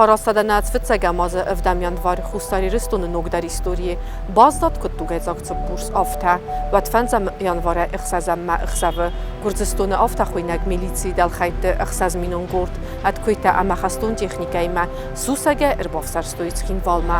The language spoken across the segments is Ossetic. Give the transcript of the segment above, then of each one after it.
1905 азы ӕвдӕм январь Хуссар Ирыстоны ногдӕр историйы баззад куыд тугӕйдзаг цыппурс, афтӕ. Уӕд фӕндзӕм январӕй ӕхсӕзӕммӕ ӕхсӕвы Гуырдзыстоны афтӕхуыйнӕг милицийы дӕлхӕйтты ӕхсӕзминон къорд ӕд куыйтӕ ӕмӕ хӕстон техникӕимӕ сусӕгӕй ӕрбафсӕрстой Цхинвалмӕ.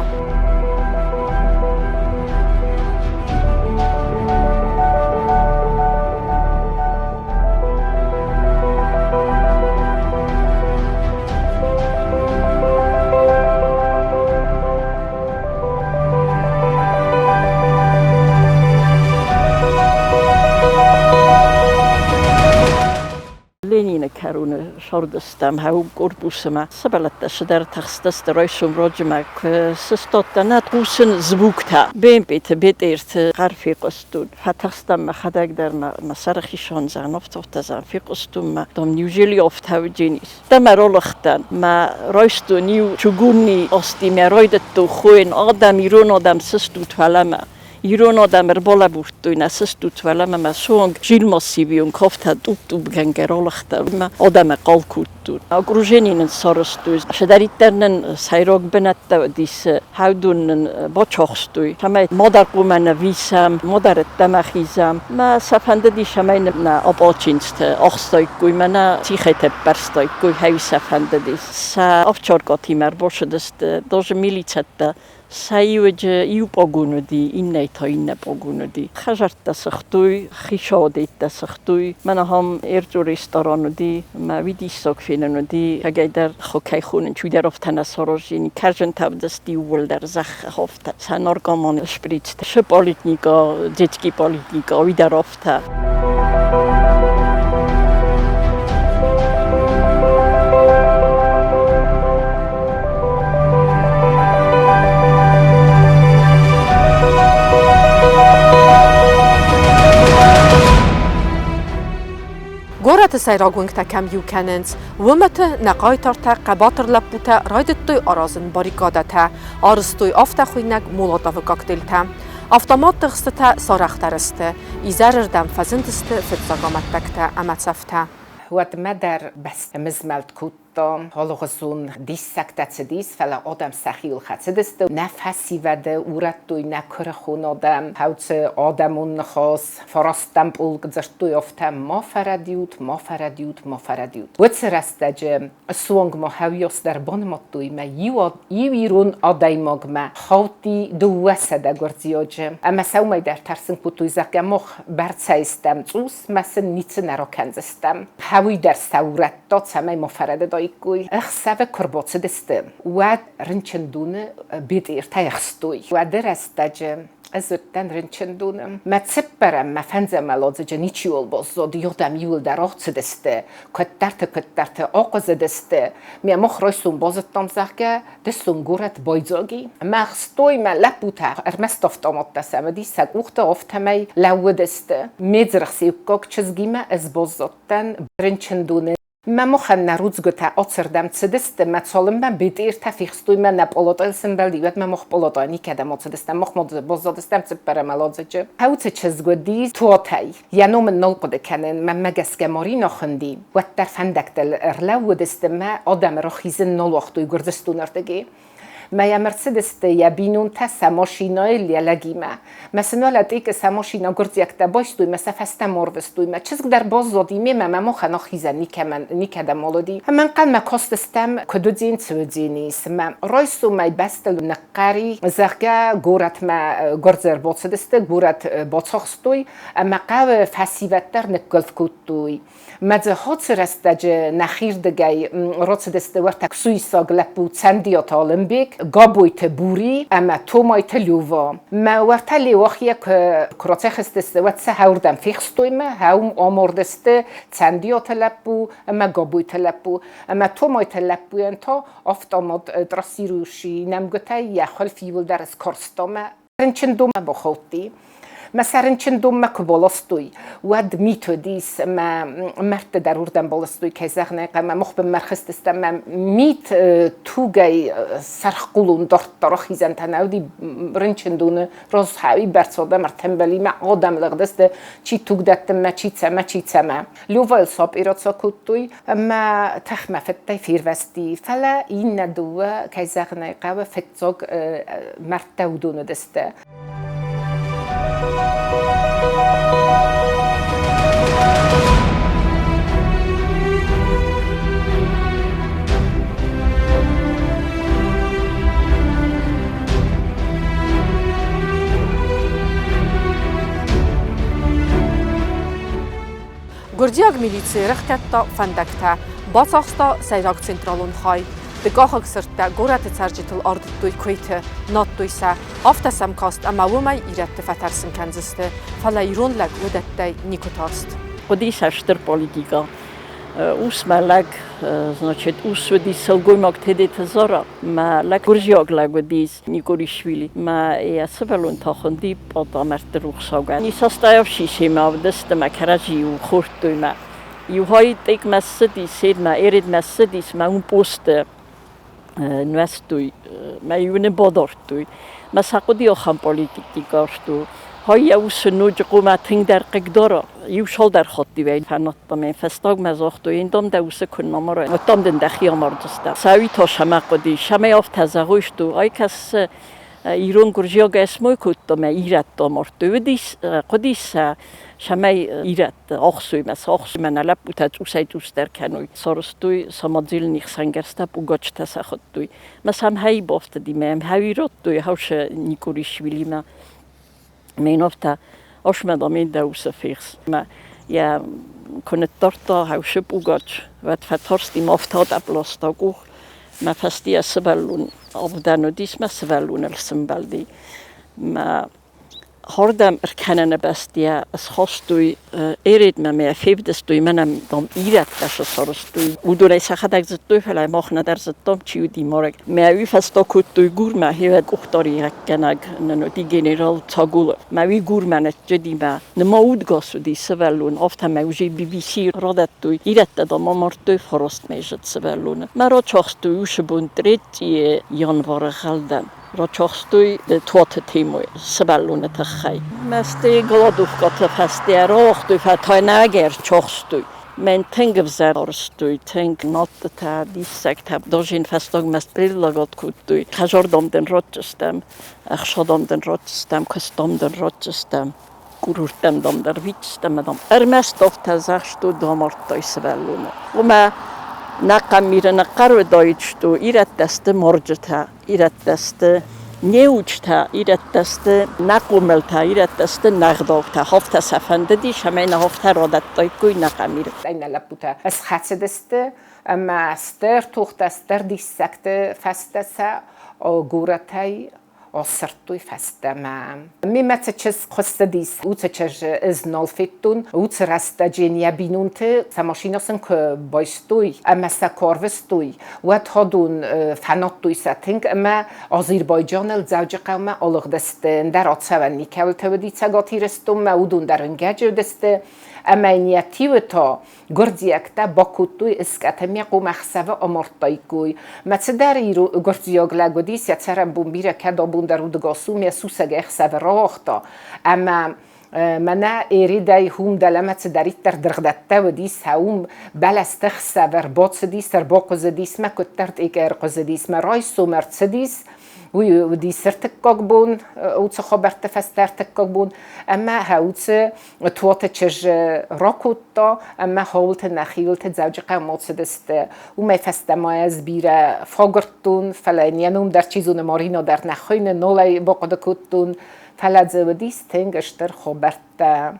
Ленины кӕроны сӕрдыстӕм хӕу корпусмӕ. Сывӕллӕттӕ цыдӕр тыхстысты райсом раджымӕ куы сыстадтӕн, нӕ хъусын звуктӕ. БМП-ты, БТР-ты хъӕр фехъуыстон. Фӕтыхстӕн мӕхӕдӕг дӕр мӕ сӕрыхицауӕн зӕгъын, афтӕ зӕгъын, фехъуыстон мӕ, дам, неужели афтӕ уыдзӕнис? Дӕ ралыгътӕн, мӕ райстон иу чугунный остимӕ райдыдтон хойын адӕм, ирон адӕм сыстут уӕлӕмӕ. Ирон адӕм ӕрбалӕбурдтой нӕ сыстут уӕлӕмӕ мӕ суанг жилмассивион кафтӕ тъупп-тъупгӕнгӕ ралыгътӕ мӕ адӕмы хъал кодтой. Окружени нын сарӕзтой, цыдӕриддӕр нын сӕйраг бынӕттӕ уыдис, хӕвдон нын бацахстой, цӕмӕй мадӕр хъуамӕ нывисӕм, мадӕр ӕддӕмӕ хизӕм. Мӕ сӕ фӕндыди, цӕмӕй нӕ ополченцты ӕхстаиккой, мӕнӕ цихӕйтӕ ӕппӕрстаиккой, хӕй сӕ фӕндыди. Сӕ овчаркатимӕ ӕрбацыдысты, даже милицӕттӕ. Сӕ иуӕджы иу пъагон уыди, иннӕйы та иннӕ пъагон уыди. Хӕдзӕрттӕ сыгътой, хицауадӕттӕ сыгътой. Мӕн ахӕм ӕрдзон ресторан уыди, мӕ уый диссаг фенӕн уыди. Рагӕйдӕр кӕй хонын, чидӕр афтӕ нӕ саразин. Кӕрдзынтӕ уыдысты иууылдӕр зӕххы афтӕ. Сӕ наркоманы шприцтӕ, шы поликлиника, детский поликлиника, уый дӕр афтӕ. Горӕты сӕйраг уынгтӕ кӕм иу кӕнынц, уымыты нӕ хъайтартӕ, хъӕбатыр лӕппутӕ райдыдтой аразын баррикадӕтӕ, арызтой афтӕхуыйнӕг Молотовы коктейльтӕ. Автоматты хстытӕ сарӕхдӕр сты, изӕрырдӕм фӕзындысты фыццаг амӕттӕгтӕ ӕмӕ цӕфтӕ. Уӕдмӕ дӕр бӕстӕмызмӕлд кодта, алыгъуызон диссӕгтӕ цыдис, фӕлӕ адӕм сӕхиуыл хӕцыдысты. Нӕ фӕсивӕды урӕдтой нӕ куырыхон адӕм, хӕуцы адӕмон ныхас, фарастӕм полк дзырдтой афтӕ: ма фӕрӕдиут, ма фӕрӕдиут, ма фӕрӕдиут. Уыцы рӕстӕджы суанг ма хӕуйас дӕр банымадтой мӕ иу ирон адӕймагмӕ хаудти 200 гуырдзиаджы. Ӕмӕ сӕумӕй дӕр тӕрсын кодтой, зӕгъгӕ, мах бӕрцӕй стӕм цъус, мӕ сын ницы нӕ ракӕндзыстӕм. Хӕуый дӕр сӕ урӕдта, цӕмӕй ма фӕрӕдыдаиккой. Ӕхсӕвы куы рбацыдысты, уӕд рынчындоны бетъиртӕ ӕхстой. Уӕды рӕстӕджы ӕз уыдтӕн рынчындоны. Мӕ цыппӕрӕм, мӕ фӕндзӕм уӕладзыджы ничиуал баззад, йодӕм иуылдӕр ацыдысты, куыддӕрты-куыддӕрты ахъуызыдысты. Ме мах райсом базыдтам, зӕгъгӕ, дысон горӕт байдзаг и. Мӕ хстой мӕ лӕппутӕ ӕрмӕст автоматтӕ сӕм уыди, сӕ къухты афтӕмӕй лӕууыдысты. Ме дзыргъсеуккаг чызгимӕ ӕз баззадтӕн рынчындоны. Мӕ мохӕн нӕ рудзгуытӕ ацырдӕм цыдысты, мӕ цалынмӕ бетъиртӕ фехстой мӕ нӕ пъолотъайыл сӕмбӕлди, уӕдмӕ мах пъолотъайӕ никӕдӕм ацыдыстӕм, мах ма баззадыстӕм цыппӕрӕм уӕладзыджы. Хъӕуты чызг уыди Туатӕй. Йӕ ном ын нал хъуыды кӕнын, мӕнмӕ гӕсгӕ Марина хуынди. Уӕддӕр фӕндӕгтыл ӕрлӕууыдысты мӕ адӕмы рахизын нал уагътой Гуырдзыстоны рдыгӕй. Мӕ йӕм ӕрцыдысты йӕ бинонтӕ сӕ машинӕйыл йӕ лӕгимӕ. Мӕ сын уӕлӕ тъикъы сӕ машинӕ гуырдзиӕгтӕ байстой мӕ сӕ фӕстӕмӕ ӕрвыстой. Мӕ чызг дӕр баззади мемӕ, мӕ махӕн ахизӕн никӕмӕн никӕдӕм уыди. Ӕмӕ ӕнхъӕлмӕ кастыстӕм, куыд уыдзӕн, цы уыдзӕни. Цымӕ райсомӕй бӕстыл ныхъхъӕри, зӕгъгӕ, горӕтмӕ гуырдзы ӕрбацыдысты, горӕт бацахстой ӕмӕ хъӕуы фӕсивӕд дӕр ныггуылф кодтой. Мӕ дзы хоцы рӕстӕджы нӕхирдыгӕй рацыдысты уӕртӕ ксуисаг лӕппу Цӕндиаты Алымбег, Габойты Бури ӕмӕ Томайты Лёва. Мӕ уӕртӕ Леуахийӕ куы рацӕхызтысты, уӕд сӕ хӕуырдӕм фехстой мӕ, хӕум амардысты Цӕндиаты лӕппу ӕмӕ Габойты лӕппу. Ӕмӕ Томайты лӕппуйӕн та автомат трассирующий нӕмгуытӕй йӕ хуылф иуылдӕр скарста мӕ рынчындонмӕ бахаудти. Мӕ сӕ рынчындонмӕ куы баластой, уӕд мит уыдис ӕмӕ мӕрдты дӕр уырдӕм баластой, кӕй зӕгъын ӕй хъӕуы, мӕ мохбынмӕ рхызтыстӕм ӕмӕ мит тугӕй сӕрхъулон дарддӕр ахизӕнтӕ нӕ уыди рынчындоны разхауи бӕрц адӕм ӕртӕмбӕлимӕ адӕм лыгъдысты, чи туг дӕттынмӕ, чи цӕмӕ, чи цӕмӕ. Лёвайыл сапъироца кодтой ӕмӕ тӕхмӕ фыдтӕй фервӕзти, фӕлӕ иннӕ дыууӕ, кӕй зӕгъын ӕй хъӕуы, фыццаг мӕрдтӕ уыдон уыдысты. Гуырдзиаг милици рахгӕдта фӕндӕгтӕ, бацахста сӕйраг централон хай. Дыкъахыг сырдтӕ горӕты цӕрджытыл ардыдтой куыйты, надтой сӕ. Афтӕ сӕм каст, ӕмӕ уымӕй ирӕтты фӕтӕрсын кӕндзысты, фӕлӕ ирон лӕг уыдӕттӕй никуы тарст. Хъуыди сӕ стыр политикӕ. Ус мӕ лӕг, значит, ус уыди сылгоймаг Тедеты Зара, мӕ лӕг гуырдзиаг лӕг уыдис Никоришвили. Мӕ йӕ сывӕллон та хуынди Пъатъа мӕрдты рухсагӕн. Исастайав семӕ уыдысты мӕ кӕрӕдзи-иу хордтой мӕ. Иу хай тъекмӕ ссыдис, седмӕ, эредмӕ ссыдис мӕ уым посты нуӕзтой, мӕ иу нын бадардтой. Мӕ сӕ хъуыди ахӕм политикти карст у. Хай йӕ усы ноджы хъуамӕ тынгдӕр хъыгдара. Иу цалдӕр хатты фӕнадта мӕ фӕстагмӕ загътой, ин дам дӕ усы куы нӕ уӕд дам дын дӕхи амардзыстӕм. Сауи та сӕмӕ хъуыди, сӕмӕ афтӕ зӕгъой, что ай кӕс ирон гуырдзиаг ӕсмой кодта мӕ ирӕтты амардтой. Уыдис, хъуыдис сӕ, цӕмӕй ирӕтты ӕхсой мӕ сӕ ӕхсой мӕ нӕ лӕппутӕ цъусӕй-цъусдӕр кӕной. Сарӕзтой самодельный хсӕнгӕрзтӕ, пугачтӕ сӕ хуыдтой. Мӕ сӕм хӕй бафтыди, мӕ йӕм хӕй радтой Хаусы Никоришвилимӕ. Мӕ осмӕ дӕ усы фехс. Мӕ йӕ куы ныддардта Хаусы пугач, уӕд фӕтарсти, ма афтӕ ласта къух. Мӕ фӕстийӕ сывӕллон авдӕн уыдис, мӕ сывӕллоныл сымбӕлди. Мӕ Хордӕм ӕркӕныны бӕсты схастой Эредмӕ мӕ февдыстой, мӕнӕн, дам, ирӕттӕ сарӕзтой. Уыдонӕй сӕхӕдӕг зыдтой, фӕлӕ мах нӕдӕр зыдтам, чи уыди марӕг. Мӕ уый фӕстӕ кодтой Гурмӕ, хевӕд къухдариуӕггӕнӕг нын уыди генерал Цагулов. Мӕ уый Гурмӕ ныццыди мӕ ныма удгас уыди сывӕллон, афтӕмӕй уже BBC радӕттой, ирӕттӕ, дам, амардтой фарастмӕйзыд сывӕллоны. Мӕ рачахстой уыцы бон третье январы хӕлдӕн. Рацахстой Туаты Тимойы сывӕллоны тыххӕй. Мӕсты голодовкӕты фӕсте рауагътой, фӕтайнаг ӕрцахстой. Мӕн тынг ӕвзӕр арӕзтой, тынг надтытӕ, диссӕгтӕ. Даже йын фӕстагмӕ предлагать кодтой. Хӕзардом дын ратдзыстӕм, ӕхсадом дын ратдзыстӕм, куыстом дын ратдзыстӕм, курорттӕм дам дӕр витдзыстӕм, дам. Ӕрмӕст афтӕ дзӕхстой, ды амардтай сывӕллоны. Уымӕ нӕ къамиры ныхъхъӕр уыдаид, что ирӕттӕ сты марджытӕ, ирӕттӕ сты неучтӕ, ирӕттӕ сты нӕ хъомылтӕ, ирӕттӕ сты нӕ гъдӕуттӕ. Афтӕ сӕ фӕндыдис, ӕмӕ нӕ афтӕ радӕттаиккой нӕ къамиры. Иннӕ лӕппутӕ схӕцыдысты ӕмӕ стыр тохтӕ, стыр диссӕгты фӕстӕ сӕ горӕтӕй асырдтой фӕстӕмӕ. Мемӕ цы чызг хуыссыдис, уыцы чызджы ӕз нал федтон. Уыцы рӕстӕджы йын йӕ бинонты сӕ машинӕ сын куы байстой ӕмӕ сӕ куы арвыстой, уӕд ходон фӕнадтой сӕ тынг ӕмӕ Азербайджаныл Дзӕуджыхъӕумӕ алыгъдысты. Ӕндӕр ацӕуӕн никӕуылты уыди Цӕгат Ирыстонмӕ, уыдон дӕр уынгӕджы уыдысты. Ӕмӕ йын йӕ тиуы та гуырдзиӕгтӕ бакодтой ыскъӕтӕмӕ хъомӕхсӕвы амардтаиккой. Мӕ цыдӕр гуырдзиаг лӕг уыдис, йӕ цӕрӕнбон бирӕ кӕд абон дӕр удыгас у, мӕ сусӕг ӕхсӕвы рауагъта. Ӕмӕ мӕнӕ Эридӕй хум дӕлӕмӕ цыдӕриддӕр дыргъдӕттӕ уыдис, уым бӕлӕсты хсӕв ӕрбацыдис, ӕрбахъуызыдис мӕ, куыддӕр тъекъе ӕрхъуызыдис мӕ, райсом ӕрцыдис, уый уыдис ӕртыккаг бон, уыцы хабӕртты фӕстӕ ӕртыккаг бон, ӕмӕ уыцы Туаты чызджы ракодта ӕмӕ хауылты нӕхиуылты Дзӕуджыхъӕумӕ цыдысты. Уымӕй фӕстӕмӕ ӕз бирӕ фӕгуырдтон, фӕлӕ йын йӕ ном дӕр чи зоны Марино дӕр нӕ хуыйны, нал ӕй бахъуыды кодтон. Фӕлӕ дзы уыдис тынг стыр хабӕрттӕ.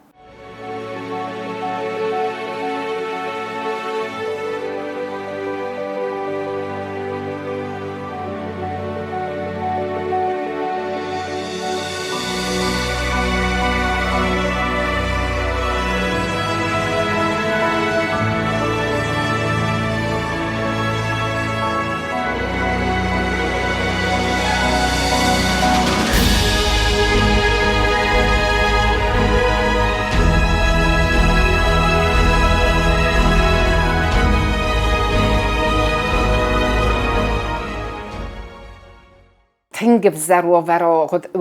Тынг ӕвзӕр уавӕры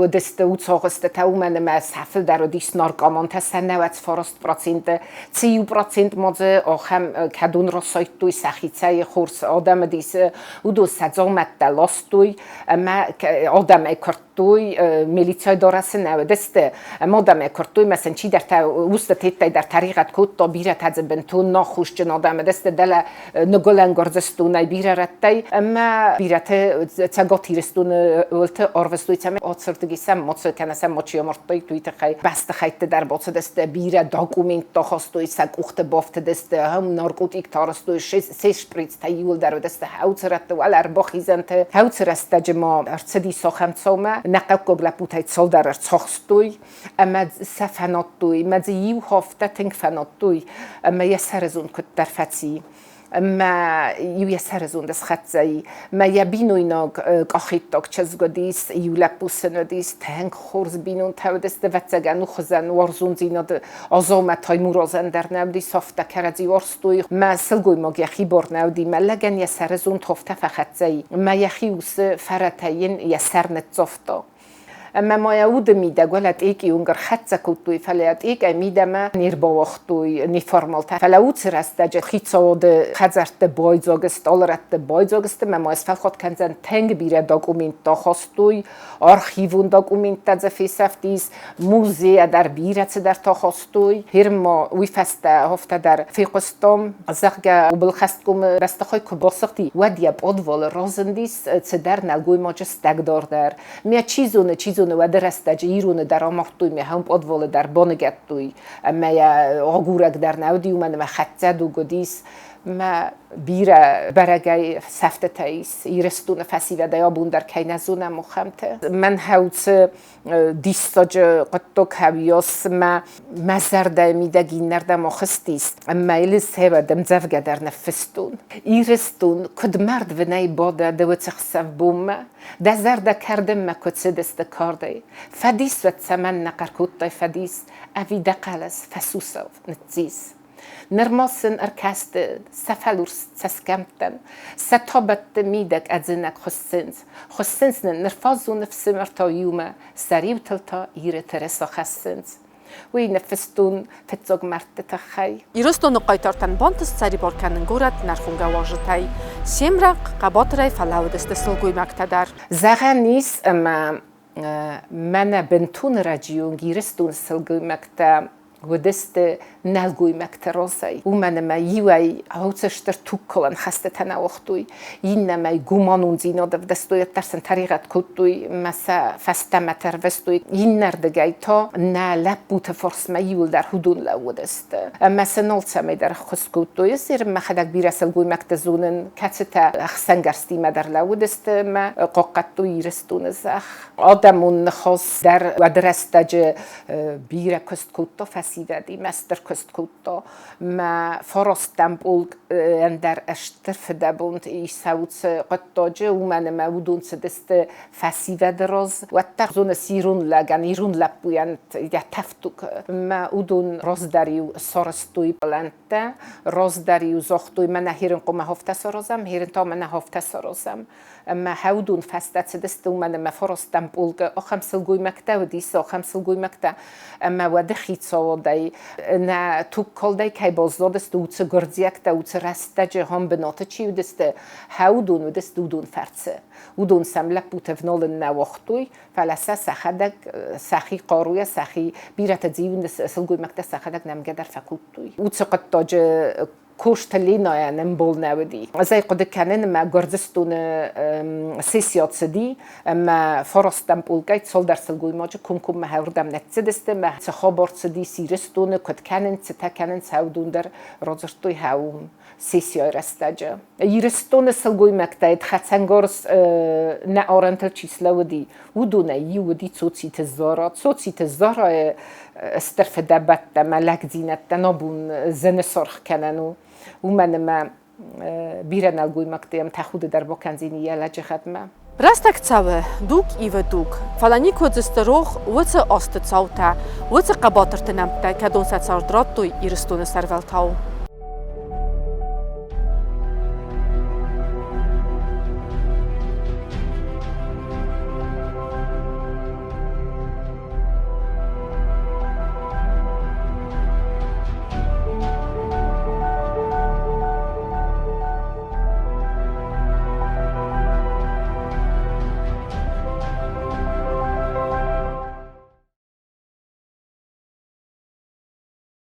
уыдысты уыцы агъуыстытӕ, уымӕн ӕмӕ сӕ фылдӕр уыдис наркомантӕ, сӕ 99%. Цы 1% ма дзы ахӕм, кӕдон расайдтой сӕхицӕй хорз адӕм уыдис, уыдон сӕ дзаумӕттӕ ластой ӕмӕ адӕмӕй куырдтой, милицӕйы дарӕсы нӕ уыдысты, ӕмӕ адӕмӕй куырдтой, ӕмӕ сын чидӕртӕ устытӕй дӕр тӕригъӕд кодта, бирӕтӕ дзы бынтон наххосджын адӕм уыдысты, дӕлӕ Ныгуылӕн Гуырдзыстонӕй бирӕ рӕттӕй ӕмӕ бирӕты Цӕгат Ирыстоны уылты ӕрвыстой, цӕмӕй ацырдыги сӕм моцы кӕнӕ сӕ мочи амардтой, уый тыххӕй бӕстыхӕйтты дӕр бацыдысты, бирӕ документтӕ хастой, сӕ къухты бафтыдысты, ахӕм наркотиктӕ арӕзтой, се шприцтӕ иууылдӕр уыдысты хӕуцы рӕтты, уӕлӕ ӕрбахизӕнты. Хӕуцы рӕстӕджы ма ӕрцыди ахӕм цаумӕ, нӕ хъӕуккаг лӕппутӕй цалдӕр ӕрцахстой ӕмӕ сӕ фӕнадтой, ӕмӕ дзы иу афтӕ тынг фӕнадтой, ӕмӕ йӕ сӕрызонд куыддӕр фӕци. Ӕмӕ иу йӕ сӕрызонд схӕццӕ и. Мӕ йӕ бинойнаг къахеттаг чызг уыдис, иу лӕппу сын уыдис, тынг хорз бинонтӕ уыдысты, ӕвӕццӕгӕн, хуызӕн уарзондзинад Азаумӕ Таймуразӕн дӕр нӕ уыди, афтӕ кӕрӕдзи уарзтой. Мӕ сылгоймаг йӕхи бар нӕ уыди, мӕ лӕгӕн йӕ сӕрызонд афтӕ фӕхӕццӕ и, мӕ йӕхи усы фӕрӕтӕй йын йӕ сӕр ныццавта. Ӕмӕ ма йӕ уды мидӕг уӕлӕ тъекъи уынг ӕрхӕццӕ кодтой, фӕлӕ йӕ тъекъӕй мидӕмӕ не рбауагътой неформалтӕ. Фӕлӕ уыцы рӕстӕджы хицауады хӕдзӕртты байдзаг сты, алы рӕтты байдзаг сты, ӕмӕ ма сфӕлхат кӕндзӕн тынг бирӕ документтӕ хастой, архивон документтӕ дзы фесӕфтис, музейӕ дӕр бирӕ цыдӕртӕ хастой. Гьер ма уый фӕстӕ афтӕ дӕр фехъуыстам, зӕгъгӕ, облхӕсткомы бӕстыхай куы басыгъди, уӕд йӕ пъадвалы разындис цыдӕр нӕлгоймаджы стӕгдар дӕр. Мӕ чи зоны, чи зоны, уӕды рӕстӕджы ироны дӕр амардтой, мӕ хӕм пъадвалы дӕр баныгӕдтой. Ӕмӕ йӕ агурӕг дӕр нӕ уыди, уымӕн ӕмӕ хӕццӕ дуг уыдис. Мӕ бирӕ бӕрӕгӕй сӕфтытӕ ис Ирыстоны фӕсивӕдӕй абон дӕр кӕй нӕ зонӕм, ахӕмтӕ. Мӕн хӕуцы диссаджы хъуыддаг хӕуиос мӕ мӕ зӕрдӕйы мидӕг иннӕрдӕм ахызтис ӕмӕ йыл сӕвӕд ӕмдзӕвгӕ дӕр ныффыстон. Ирыстон, куыд мӕрдвынӕй бадӕ ды уыцы хсӕв-бонмӕ, дӕ зӕрдӕ кӕрдынмӕ куыд цыдысты кардӕй, фӕдисвӕд цӕмӕннӕ хъӕр кодтай фӕдис, ӕви дӕ хъӕлӕс фӕсусау ныццис? Нырма сын ӕркасты сӕ фӕлурс цӕсгӕмттӕм, сӕ табӕтты мидӕг ӕдзынӕг хуыссынц. Хуыссынц нын ныр фаззон ӕфсымӕртау иумӕ, сӕ риутыл та Иры тырыса хӕссынц. Уый ныффыстон фыццаг мӕрдты тыххӕй. Ирыстоны хъайтартӕн бантыст сӕрибар кӕнын горӕт нӕрхонгӕ уазджытӕй. Се мрӕнхъ хъӕбатырӕй фӕлӕууыдысты сылгоймӕгтӕ дӕр. Зӕгъӕн ис, ӕмӕ мӕнӕ бынтон ӕрӕджыйы Ирыстоны сылгоймӕгтӕ уыдысты нӕлгоймӕгты разӕй. Уымӕн ӕмӕ иуӕй уыцы стыр тугкалӕн хӕстытӕ нӕ уагътой, иннӕмӕй гуманондзинад ӕвдыстой, уӕддӕр сын тӕригъӕд кодтой ӕмӕ сӕ фӕстӕмӕ ӕрвыстой. Иннӕрдыгӕй та нӕ лӕппуты фарсмӕ иуылдӕр уыдон лӕууыдысты. Ӕмӕ сын алцӕмӕй дӕр ӕххуыс кодтой. Ӕз мӕхӕдӕг бирӕ сылгоймӕгты зонын, кӕцытӕ ӕхсӕнгӕрзтимӕ дӕр лӕууыдысты ӕмӕ хъахъхъӕдтой Ирыстоны зӕхх. Адӕмон ныхас дӕр уӕды рӕстӕджы бирӕ куыст кодта фӕсивӕдимӕ, стыр куыст кодта. Мӕ фарастӕм полк ӕндӕр стыр фыдӕбонт исӕуцы хъуыддаджы, уымӕн ӕмӕ уыдон цыдысты фӕсивӕды раз. Уӕддӕр зоныс ирон лӕгӕн, ирон лӕппуйӕн йӕ тӕфтуг. Мӕ уыдон раздӕр-иу сарӕзтой пълӕнттӕ, раздӕр-иу загътой, мӕнӕ херын хъуамӕ афтӕ саразӕм, херын та мӕнӕ афтӕ саразӕм. Ӕмӕ хӕудон фӕстӕ цыдысты, уымӕн ӕмӕ фарастӕм полкы ахӕм сылгоймӕгтӕ уыдис, ахӕм сылгоймӕгтӕ, ӕмӕ уӕды хицауадӕй нӕ тугкалдӕй кӕй баззадысты, уыцы гуырдзиӕгтӕ уыцы рӕстӕджы ахӕм бынаты чи уыдысты, хӕудон уыдысты уыдон фӕрцы. Уыдон сӕм лӕппутӕ вналын нӕ уагътой, фӕлӕ сӕ сӕхӕдӕг сӕхи хъаруйӕ, сӕхи бирӕтӕ дзы сылгоймӕгтӕ сӕхӕдӕг нӕмгӕ дӕр фӕкодтой. Уыцы хъуыддаджы Косты Ленайӕн ӕмбал нӕ уыди. Ӕз ӕй хъуыды кӕнын, ӕмӕ Гуырдзыстоны сессия цыди, ӕмӕ фарастӕм пъолкӕй цалдӕр сылгоймаджы комкоммӕ уырдӕм ныццыдысты, ӕмӕ цы хабар цыдис Ирыстоны, куыд кӕнынц, цытӕ кӕнынц, уыдон дӕр радзырдтой уым сессияйы рӕстӕджы. Ирыстоны сылгоймӕгтӕй хӕцӕнгарз нӕ арӕнтыл чи слӕууыди, уыдонӕй иу уыди Цоциты Зара. Цоциты Зарайы стыр фыдӕбӕттӕ ӕмӕ лӕгдзинӕдтӕн абон зыны саргъ кӕнӕн у, уымӕн ӕмӕ бирӕ нӕлгоймӕгты йӕм тӕхуды дӕр бакӕндзини йӕ лӕджыгъӕдмӕ. Рӕстӕг цӕуы, дуг ивы дуг, фӕлӕ никуы уыдзысты рох уыцы азты цаутӕ, уыцы хъӕбатырты нӕмттӕ, кӕдон сӕ цард радтой Ирыстоны сӕрвӕлтау.